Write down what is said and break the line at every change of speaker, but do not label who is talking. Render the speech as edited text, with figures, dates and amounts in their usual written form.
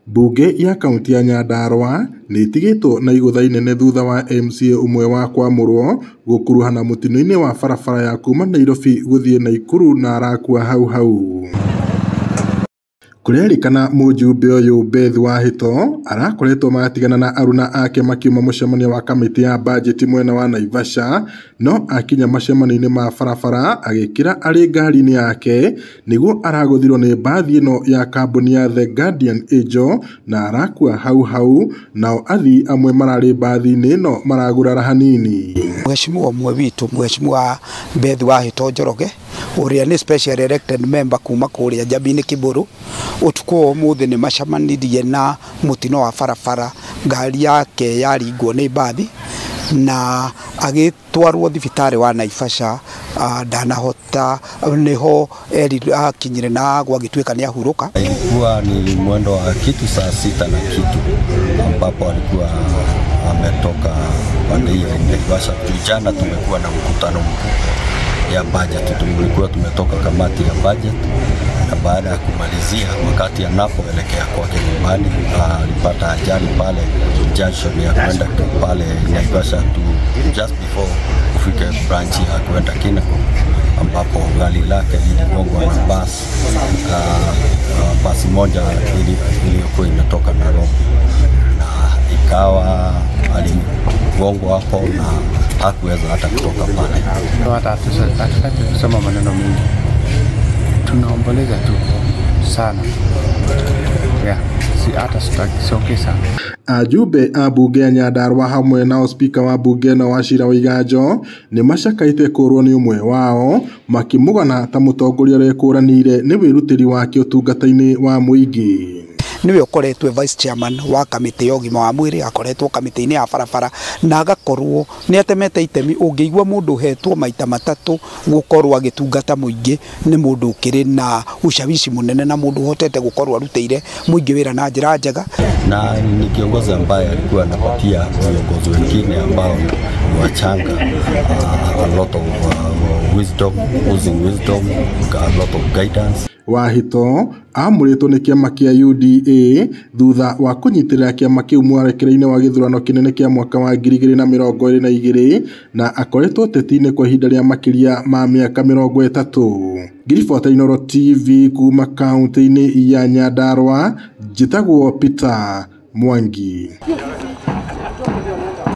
Mbunge ya kaũntĩ ya Nyandarua nĩ ĩtigĩtwo na igũtha inene thutha wa MCA ũmwe wa kwamũrwo gũkuruhana mũtino-inĩ wa barabara ya kuma Nairobi gũthiĩ Naikuru na arakua hau hau. Kũrerĩkana mũjumbe ũyũ Beth Wahĩto arakoretwo magatigana na aruna ake makiuma mũcemanio wa kamĩtĩ ya bajeti mwena wa Naivasha, no akinya macemanio-inĩ ma barabara agĩkĩra arĩ ngari-inĩ yake nĩguo aragũthirwo nĩ mbathi ĩno ya kambuni ya The Guardian Angel na arakua hau hau, nao athii amwe mararĩ mbathi-inĩ ĩno maragurara hanini.
Mheshimiwa ũmwe witũ, Mheshimiwa Beth Wahĩto Njoroge, ũrĩa nĩ special elected member kuma kũrĩa Njabini Kiburu, ũtukũ wa ũmũthĩ nĩ macemanirie na mũtino wa barabara, ngari yake yaringwo nĩ mbathi na agĩtwarwo thibitarĩ wa Naivasha, ndanahota, niho akinyire na gwagĩtuĩka nĩ ahurũka.
Ilikuwa ni mwendo wa kitu saa 6 na kitu ambapo alikuwa ametoka pande hiyo Naivasha. Jana tumekuwa na mkutano mkuu ya budget, tumekuwa tumetoka kamati ya budget, na baada ya kumalizia, wakati anapoelekea kwake nyumbani alipata ajali pale junction ya kwenda pale Naivasha tu just before ufike branch ya kwenda Kinako, ambapo gari lake liligongwa na basi, basi moja iliyokuwa imetoka Nairobi, na ikawa aligongwa hapo na hakuweza hata kutoka pale.
Hatutaki kusema maneno mengi, tunaomboleza tu sana. Si hata sitaki sana.
Ajumbe a mbunge ya Nyandarua hamwe nao spika wa mbunge na Wachira Waiganjo nĩ macakaĩte kũrwo nĩ ũmwe wao, makĩmũgana ta mũtongoria ũrĩa ekũranĩire nĩ wĩrutĩri wake ũtungata-inĩ wa mũingĩ.
Niwe ũkoretwo vice chairman wa kamĩtĩ ya ũgima wa mwĩrĩ, akoretwo kamĩtĩ-inĩ ya barabara, na agakorwo nĩ atemete itemi. Ũngĩigua mũndũ ũhetwo maita matatũ gũkorwo agĩtungata mũingĩ, nĩ mũndũ ũkĩrĩ na ushawishi mũnene na mũndũ ũhotete gũkorwo arutĩire mũingĩ wĩra na njĩra njega.
Na ni kiongozi ambaye alikuwa anapatia viongozi wengine ambao ni wachanga a lot of wisdom, using wisdom, a lot of guidance.
Wahĩto amũrĩtwo nĩ kĩama kĩa UDA thutha wa kũnyitĩrĩra kĩama kĩu mwerekera-inĩ wa gĩthurano kĩnene kĩa mwaka wa 2022 na akoretwo ũteti-inĩ kwa ihinda rĩa makĩria ma mĩaka 30. Ngiribota Inooro TV kuma kaũntĩ-inĩ ya Nyandarua, njĩtagwo Peter Mwangi.